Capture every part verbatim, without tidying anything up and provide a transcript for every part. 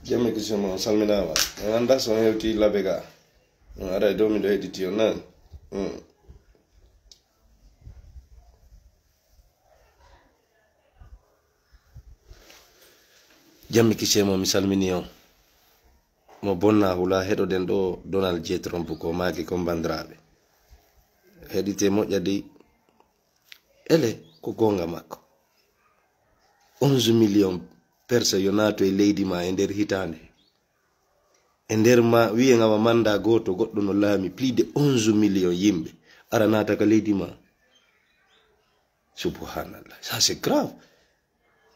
Jammi kisimo, on salminaama. En annda so on hewti labe ga. On ara e dow miɗo heɗiti on nan. Hmm. Jammi kisimo, mi salmini on. Mo bonna hula heɗoɗen ɗo Donald J Trump ko maaki kon bandiraaɓe. Heɗite moƴƴa dey. Ele ko goonga makko. Onze million personnes yo naato e leydi ma e nder hitaande. E nder ma, wiyen awa manda gooto goɗɗo no laami plus de onze million yimɓe. Ara naata ka leydi ma. Subhanallah. Ça, c'est grave.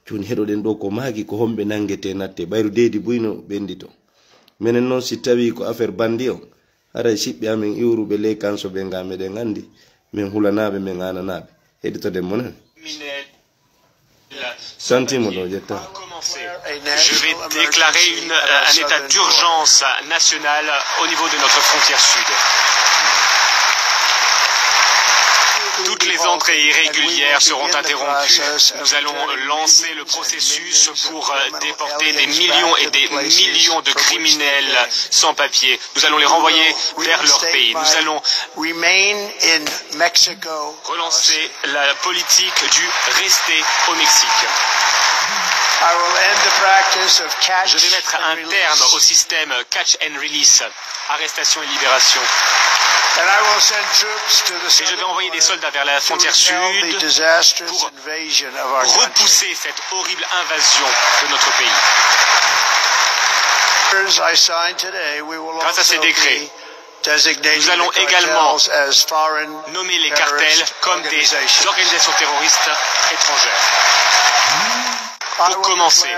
Jooni heɗoɗen ɗo ko maaki, ko homɓe nangete natte. Ɓayru deedi buy no ɓendi to. Menen noon si tawi ko affaire bandi on, haray siɓɓe amen iwruɓe ley kanso ɓe nga meɗen anndi. Men hulanaaɓe, men aananaaɓe. Heɗitoɗen mo nan. Santimo ɗo ƴetta. Je vais déclarer une, euh, un état d'urgence national au niveau de notre frontière sud. Toutes les entrées irrégulières seront interrompues. Nous allons lancer le processus pour, euh, déporter des millions et des millions de criminels sans papier. Nous allons les renvoyer vers leur pays. Nous allons relancer la politique du rester au Mexique. Je vais mettre un terme au système catch and release, arrestation et libération. Et je vais envoyer des soldats vers la frontière sud pour repousser cette horrible invasion de notre pays. Grâce à ces décrets, nous allons également nommer les cartels comme des organisations terroristes étrangères. Pour commencer,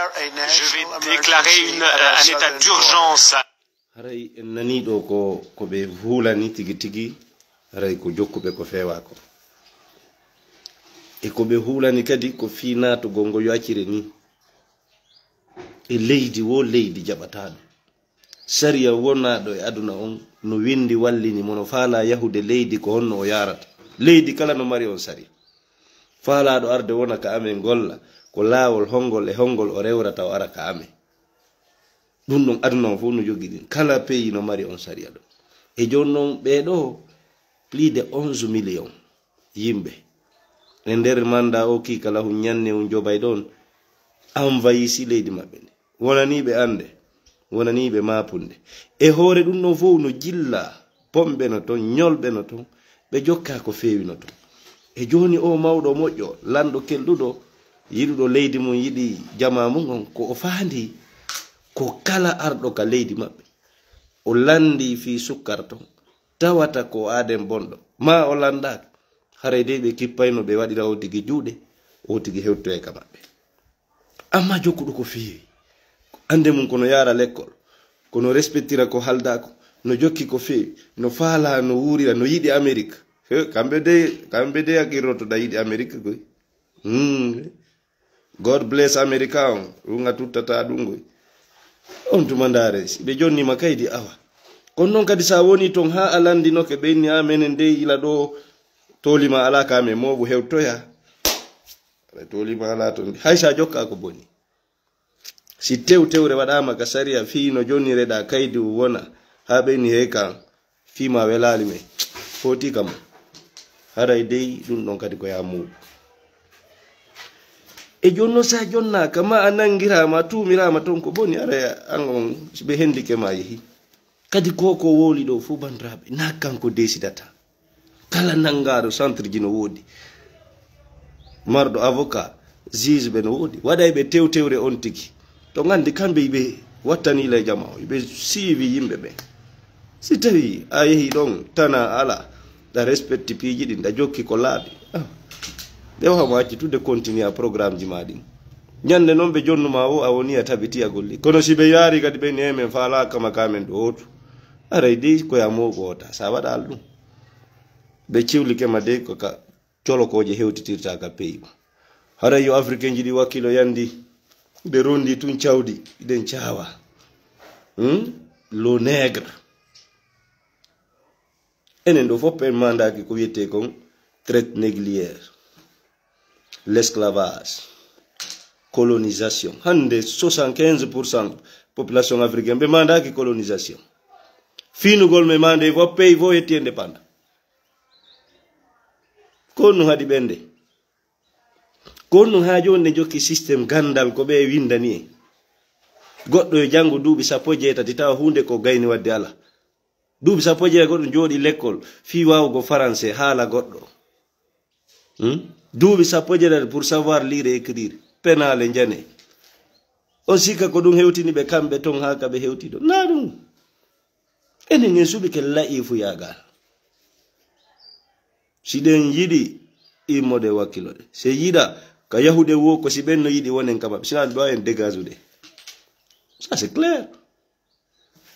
je vais déclarer une, euh, un état d'urgence. Haray en nanii ɗo ko, ko ɓe huulani tigi tigi, haray ko jokkuɓe ko feewaa ko. E ko ɓe huulani kadi ko fii naatugol ngo yo accire ni. E leydi wo leydi jaɓataaɗo. Sariya wonaaɗo e aduna on no winndi wallini mo no faalaa yahude leydi ko honno o yaarata. Leydi kala no mari on sariya. Faalaaɗo arde wona ka amen golla ko laawol honngol e honngol o rewrata o ara ka amen. Ɗum ɗon aduna on fof no jogii ɗin. Kala pays no mari on sariya ɗo. E jooni noon ɓee ɗo plus de onze million yimɓe. E nder mandat o kii kala hun ñanne un jobay ɗon envahisi leydi maɓɓe ndi. Wonanii ɓe annde, wonanii ɓe maapunde. E hoore ɗum ɗon fof no jilla, pomɓe no ton, ñolɓe no ton, ɓe jokkaa ko feewi no ton. E jooni o mawɗo moƴƴo, lanɗo kelɗuɗo, yiɗuɗo leydi mum, yiɗi jamaa mum on, ko o faandi ko kala arɗo ka leydi maɓɓe. O lanndii fii sukkar ton, tawata ko aaden bonɗo. Maa o lanndaaka, haray dey ɓe kippayno ɓe waɗira o tigi juuɗe, o tigi hewtoye ka maɓɓe. Amma jokkuɗo ko feewi, annde mum kono yaara lekkol, kono respectira ko haldaa ko, no jokki ko feewi, no faalaa, no wuurira, no yiɗi Amerik. He, kamɓe dey, kamɓe dey a qirrotoɗa yiɗi Amerik koy. Hmm. God bless America on, ɗum a tuttata ɗum koy. On tuma ndaare, si ɓe jonnima kaydi awa. Kono noon kadi sa woni toon haa a lanndinoke ɓe inni, a menen dey ila ɗo tooli ma alaa ka men mooɓu hewtoya. Aɗa tooli ma alaa toon. Hay sa jokka ko boni. Si tew tewre waɗaama ka sariya fii no jonnireɗaa kaydi wona haa ɓe inni hey kan fii ma welaali men. Foti kam. Haray dey ɗum ɗon kadi ko yaa muuɗum. E jooni noon sa jonnaaka ma a nanngiraama a tuumiraama toon ko boni aray an on si ɓe hendike ma yehi. Kadi ko ko wowli ɗo fof, banndiraaɓe, na kanko desidata. Kala nanngaaɗo centre ji no woodi. Marɗo avocat, juge ɓe no woodi. Waɗay ɓe tewtewre on tigi. To nganndi kamɓe ɓe wattani ley jama o, ɓe siiwi yimɓe ɓe. Si tawi a yehi ɗon, tana ala, ɗa respecti piiji ɗin, ɗa jokki ko laaɓi. Ah. Ɓe wawa mo acci tudde continue a programme ji ma ɗin. Ñande noon ɓe jonnuma wo a woni a tabiti a golli. Kono si ɓe yaari kadi ɓe ni, "Eh, men faala kama ka men ɗo hotu." Aray dey ko ya mo wota, sa waɗa al ɗum. Ɓe ciwlike ma dey ko ka colokooje hewtitirta ka peyi ma. Haray yo Africain ji ɗi wakkilo yandi, ɓe rondi tun cawdi, ɗen cawa. Hmm? Le nègre. Enen ɗo fof en mandaaki ko wiyetee kon traite négrière, l'esclavage, colonisation. Hannde soixante-quinze pour cent Population africaine, ɓe mandaaki colonisation. Fiinugol me mande fo pey fo hetti indépendant. Ko honno haɗi ɓen de? Ko honno haa jooni ne jokki système gandal ko ɓe windani en? Goɗɗo yo janngo duuɓi sappo e jeetati tawa huunde ko gayni wadde ala. Duuɓi sappo e jeetati goɗɗo jooɗi lekkol fii waawugo français haala goɗɗo. Hmm? Duuɓi sappo e jeetati pour savoir lire et écrire. Penaale njane. On sikka ko ɗum hewtini ɓe kamɓe ton haa ka ɓe hewti ɗo. Naa ɗum. Enen en suɓike la'iifuyaagal. Si ɗen yiɗi immode wakkilo ɗe. Se yiɗa ka yahude wo ko si ɓen no yiɗi wonen ka maɓɓe. Sinaa ɗo en dégage ude. Ça c'est clair.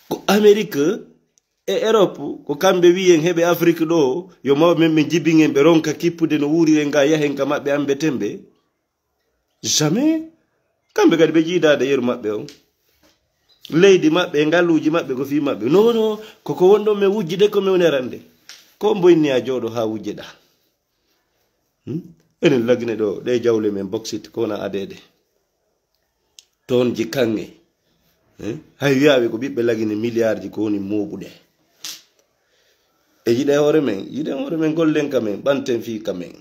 Ko Amérique e Europe ko kamɓe wiyen heɓe Afrique ɗo yo mawɓe men ɓe jibingen ɓe ronka kippude no wuuriren ga yahen ka maɓɓe ambe tembe. Jamais. Kamɓe kadi ɓe jiidaade yeru maɓɓe on. Leydi maɓɓe e ngalluuji maɓɓe ko fii maɓɓe. Non, non, koko wonɗon men wujjude ko men woni arande. Ko mbo inni a jooɗo haa wujjeɗaa. Hmm? Enen lagine ɗo, ɗe jawle men boksit, ko wona adeede. Toon ji kaŋŋe. Eh? Hay wiyaaɓe ko ɓiɓɓe lagine miliyaarji ko woni mooɓude. E yiɗe hoore men, yiɗen hoore men, gollen ka men, ɓanten fii ka men,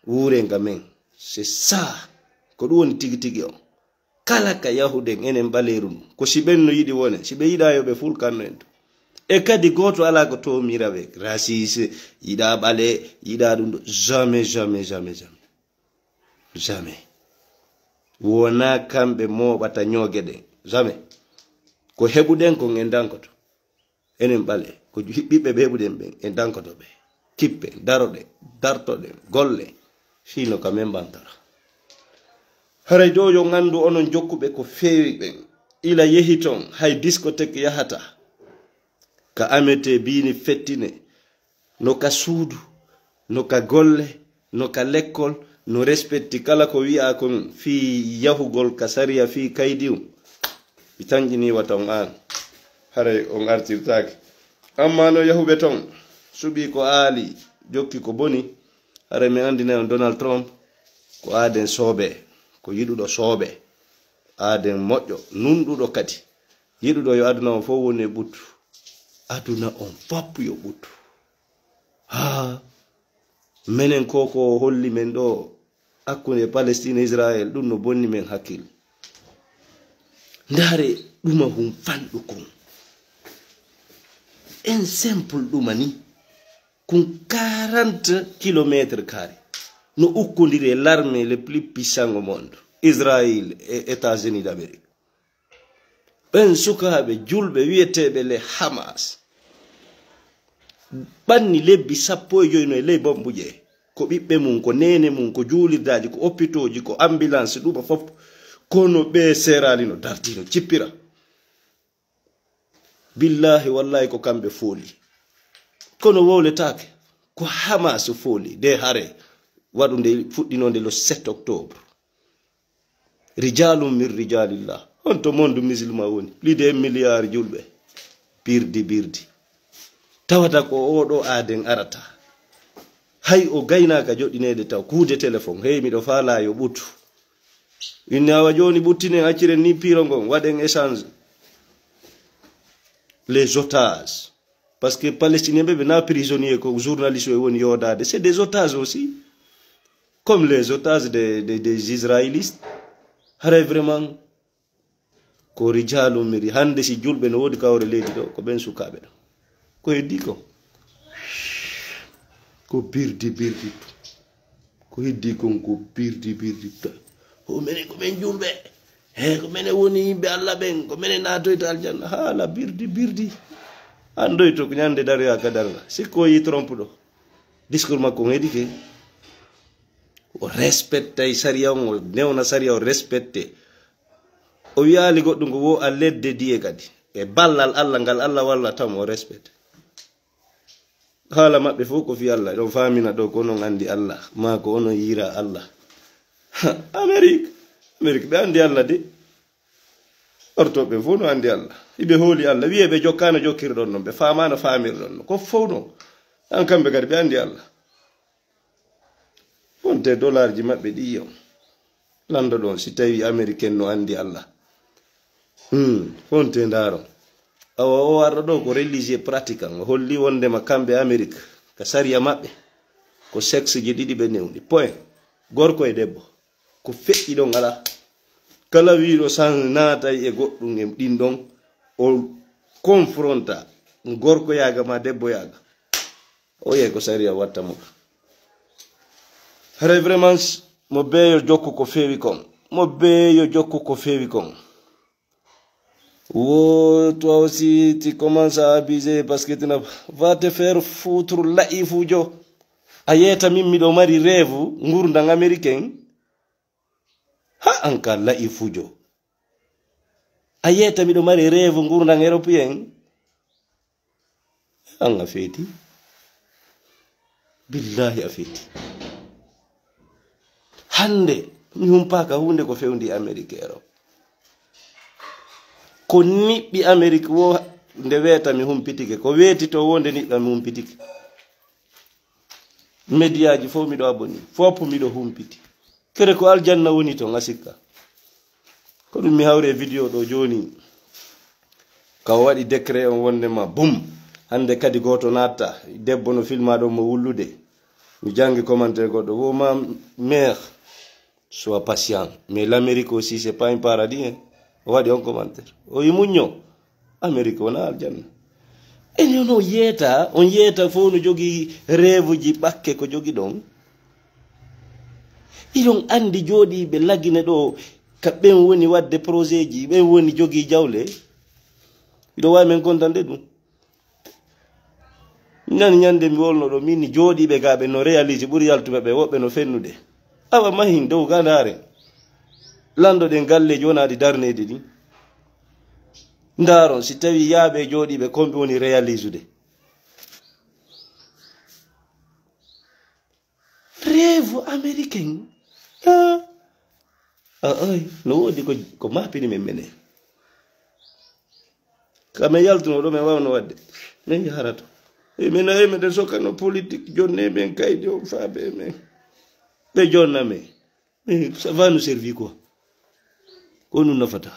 wuuren ka men. C'est ça. Ko ɗum woni tigi tigi o. Kala ka yahuden enen ɓaleeru ndu. Ko si ɓen no yiɗi wonen, si ɓe yiɗaa yo ɓe ful kanno en to. E kadi gooto alaa ko toomira ɓe. Raciste, yiɗaa ɓale, yiɗaa ɗum ɗo. Jamais, jamais, jamais, jamais. Jamais. Wonaa kamɓe mooɓata ñooge ɗen. Jamais. Ko heɓuɗen kon en dankoto. Enen ɓale, ko ju-, ɓiɓɓe ɓe heɓuɗen ɓen, en dankoto ɓe. Kippe, daroɗe, dartoɗe, golle, fii no ka men ɓantara. Haray ɗo yo on anndu onon jokkuɓe ko feewi ɓen. Ila yehi ton, hay discothèque yahata. Ka amete biini fettine, no ka suudu, no ka golle, no ka lekkol, no respecti kala ko wi'aa kon fii yahugol ka sariya fii kaydiw. Mi tanƴinii wata on aan, haray on artirtaake. Ammaa no yahuɓe ton, suɓii ko aali, jokki ko boni, haray mi anndinay on Donald Trump ko aaden soobe, ko yiɗuɗo soobe, aaden moƴƴo, nunɗuɗo kadi. Yiɗuɗo yo aduna on fof woni e ɓuttu. Aduna on fop yo ɓuttu. Haa menen ko ko holli men ɗo hakkunde Palestine e Israël, ɗum no bonni men hakkil. Ndaare ɗuma hun fanɗu kun. En simple ɗuma ni. Kun quarante kilomètres carrés. No ukkondiri e l'armée le plus puissant au monde. Israël et États-Unis d'Amérique. Ɓen sukaaɓe julɓe wi'eteeɓe le Hamas ɓanni lebbi sappo e joy no e ley bombuje. Ko ɓiɓɓe mum, ko neene mum, ko juulirdaaji, ko oppitooji, ko ambulance, ɗuma fof. Kono ɓe seeraali no dartii, no cippira. Billahi, wallahi, ko kamɓe fooli. Kono wowletaake, ko Hamas fooli, nde hare waɗunde fuɗɗinoonde le sept octobre. Rijalum min rijalillah. On to monde musulman woni. Plus de milliard julɓe. Birdi, birdi. Tawata ko oɗo aaden arata. Hay o gaynaaka joɗɗineede taw. Kuude téléphone. Hey, miɗo faalaa yo ɓuttu. Inne awa jooni ɓuttinen, acciren ni piiro ngon. Waɗen échange. Les otages. Parce que Palestiniens ɓe, ɓe na prisonnier ko journaliste o woni yoodaade. C'est des otages aussi. Comme les otages des, des, des Israélites. Haray vraiment, ko rijalum miri. Hannde si julɓe no woodi kawre leydi ɗo, ko ɓen sukaaɓe ɗo. Ko heddi ko? Ko birdi, birdi. Ko heddi kon ko birdi, birdi. Ko menen, ko men julɓe. He, ko menen woni yimɓe Allah ɓen. Ko menen naatoyta aljanna. Haala birdi, birdi. Andoyto ko ñande daroya ka darnga. Sikko yi trompe ɗo. Discours makko on heɗike. O respectay sariya on, o newna sariya, o respecte. O wiyaali goɗɗum ko wo a ledde diye kadi. E ballal Allah ngal Allah walla tan o respecte. Haala maɓɓe fof ko fii Allah. Ɗon faamina ɗo ko onon anndi Allah, maa ko onon yiira Allah. Ha, Amérique, Amérique ɓe anndi Allah de. Ortoɓe fof no anndi Allah. Iɓe hooli Allah. Wiye ɓe jokkaano jokkirɗon non, ɓe faamaano faamirɗon non. Ko fof non. An kamɓe kadi ɓe anndi Allah. Wonte dollarji maɓɓe ɗi yo. Lanndo ɗon si tawi Américain no anndi Allah. Hmm, fonte ndaaro. Awa o arɗo ɗo ko religieux pratiquant. O holli wondema kamɓe Amérique, ka sariya maɓɓe, ko sexe ji ɗiɗi ɓe newni. Point. Gorko e debbo. Ko feƴƴi ɗon alaa. Kala wiiɗo san naatay e goɗɗum e ɗin ɗon, o confronta gorko yaaga ma debbo yaaga. O yey ko sariya watta mo. Haray vraiment, mo beeyo jokku ko feewi kon. Mo beeyo jokku ko feewi kon. Wo, toi aussi, tu commences à abuser parce que tu n'as, va te faire foutre, la'ifujo. A yeeta min miɗo mari rêve ngurdan américain. Ha, an ka la'ifujo. A yeeta miɗo mari rêve ngurdan européen. An a feeti. Billahi a feeti. Hande, mi humpaaka huunde ko fewndi Amérique e Europe. Ko niɓɓi Amérique wo nde weeta mi humpitike. Ko weeti to wo nde niɓɓa mi humpitike. Mediyaaji fof miɗo aboni. Fof miɗo humpiti. Kere ko aljanna woni ton, a sikka. Ko ɗum mi hawri e vidéo ɗo jooni. Ka o waɗi décret on wondema bum. Hande kadi gooto natta. Debbo no filma ɗon mo wullude. Mi jangi commentaire goɗɗo. Wo ma mère, sois patient. Mais l'Amérique aussi, c'est pas un paradis, hein. O waɗi on commentaire. O yi muñño. Amérique wona aljanna. Ene on yeeta, on yeeta fof no jogii rêve ji ɓakke ko jogi ɗon. Iɗon anndi jooɗiiɓe Lagine ɗo, ka ɓen woni waɗde projet ji, ɓen woni jogii jawle. Iɗo waawi men kontande ɗum. Nani ñande mi wolno ɗo, min ni jooɗiiɓe ga ɓe no réalise ɓuri yaltuɓe ɓe, woɓɓe no fennude. Awa mahin dow gandaare. Lanndo ɗen galleeji wona ɗi darneede ɗin. Ndaaron, si tawi yaaɓe jooɗiiɓe kon ɓe woni réalise ude. Rêve américain. Ah. Ah, ay, no woodi ko, ko maapini men menen. Ka men yaltuno ɗo men wawno waɗde. Men yahara to. E men, e meɗen sokkano politique, jonne men kaydi on faabe men. Ɓe jonna men. Mais ça va nous servir quoi? Ko ɗum nafata?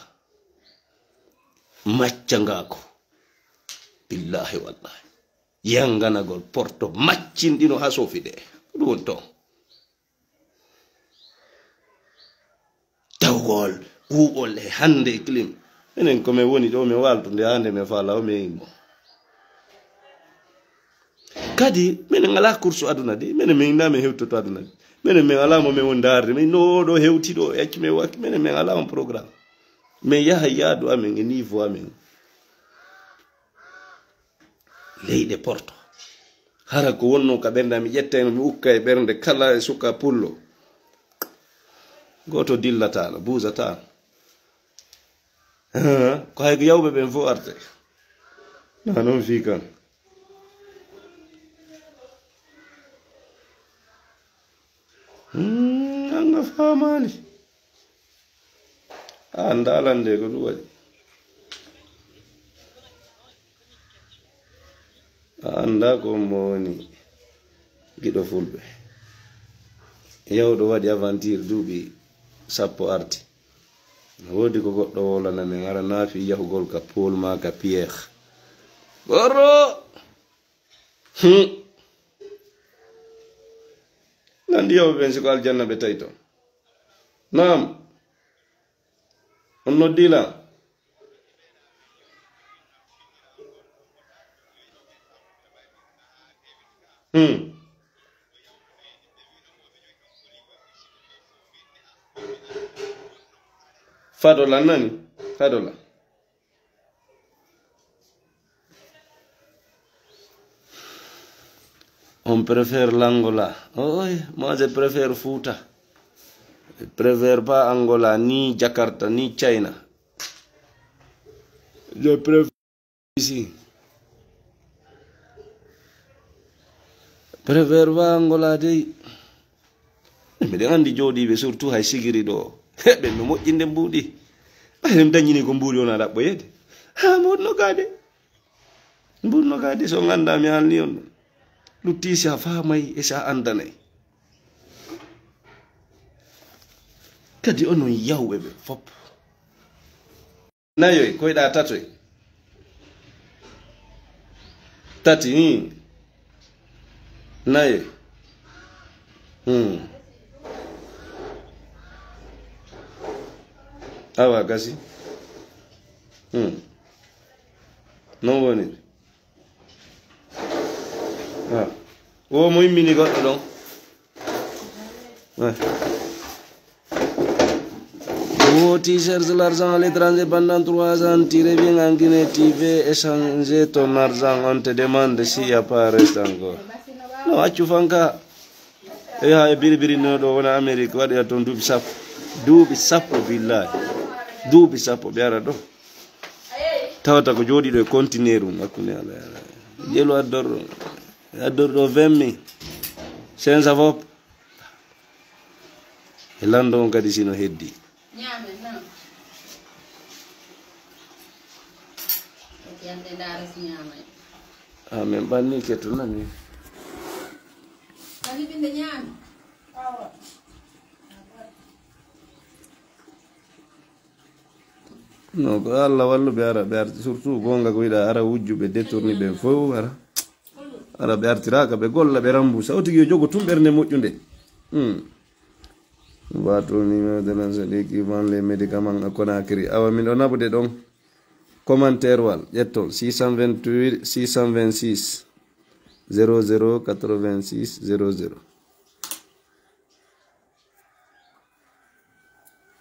Maccangako. Billahi wallahi. Yanganagol porto maccinɗino ha sofi ɗe. Ko ɗum woni toon. Tawgol, ɓuuɓol e hande e clim. Minen ko min woni ɗo, min waaltude hande min faala o min immo. Kadi, minen alaa course aduna de, minen min na min hewtoto aduna de. Minen min alaa mo min woni ndaarde, min no ɗo hewti ɗo, e acci min wakki, minen min alaa on programme. Min yaha yaadu amen e niveau amen. Leyɗe porto. Hara ko wonno ka ɓernde am, mi ƴettayno, mi ukka e ɓernde kala e suka pullo. Gooto dillataano, buusataano. Haa, ko hay ko yawɓe ɓen fof arte. Na noon fii kan. Hmm, an a faamaali. A anndaa lan de ko ɗum waɗi. A anndaa ko mo woni giɗo fulɓe. Yawɗo waɗi aventure duuɓi sappo arti. No woodi ko goɗɗo wowlana men, ara naafi yahugol ka Paul maa ka Pierre. Goro! Hmm. Nandi yawɓe ɓen si ko aljanna ɓe tawi ton. Naam. On noddi lan. Hmm. Fadola nani? Fadola. On préfère l'Angola. Oh, oui, moi je préfère Fouta. Je préfère pas Angola, ni Jakarta, ni China. Je préfère ici. Préfère pas Angola dey. Miɗen anndi jooɗiiɓe surtout hay sigiri ɗo. Ɓen no moƴƴinde mbuuɗi. Ɓay en dañini ko mbuuɗi wona ɗaɓɓoyeede. Ha, mbuuɗi no gaade. Mbuuɗi no gaade so nganndaa mi haalni on ɗum. Lutti si a faamay e si a anndanay. Kadi onon yawɓe ɓe fop. Nayoy, koyɗa tatoy. Tati, hmm. Nayoy. Hmm. Awa, gasi. Hmm. Non woni. Ah. O mo immini goɗɗo ɗon. Eh. Woti cherche l'argent à l'étranger pendant trois ans, tu reviens en Guinée, tu veux échanger ton argent, on te demande s'il y a pas reste encore. Non, accu fanka. E ha e biribiri no ɗo wona Amérique, waɗoya toon duuɓi sappo. Duuɓi sappo, billahi. Duuɓi sappo ɓe ara ɗo. Tawata ko jooɗi ɗo e conteneur um hakkunde Allah e Allah. Jelu addor ɗo. Addor ɗo vingt mille. Cinq cents fop. E lando on kadi sino heddi. Ñaamen, non. Ko yande ndaara si ñaamay. Ah, min ɓanni kettu nani. Kadi ɓinde ñaami. Non, ko Allah wallu ɓe ara, ɓe arti. Surtout gonga ko yiɗa ara wujju ɓe détourni ɓe fof ara. Ara ɓe artiraka ɓe golla ɓe rambusa. O tigi yo jogo tun ɓernde moƴƴunde. Hmm. Wato numéro de la Sadiq qui vend les médicaments à Conakry. Awa min ɗo naɓude ɗon. Commentaire wal ƴetton six cent vingt-huit, six cent vingt-six, zéro zéro quatre-vingt-six, zéro zéro.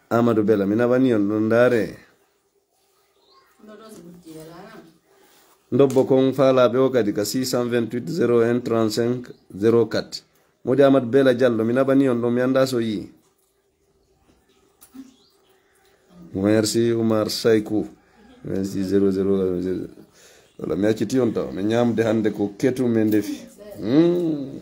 Amadou Bela, mi naɓani on ɗon ndaare. Ndobbo kon faalaɓe o kadi ka six cent vingt-huit zéro un trente-cinq zéro quatre. Modi Amadou Bela Diallo, mi naɓani on ɗon, mi annda so yii. Merci Oumar Saykou. Merci zéro zéro. Wala mi acciti on taw. Mi ñamde hannde ko ketu mi ndefi. Hmm.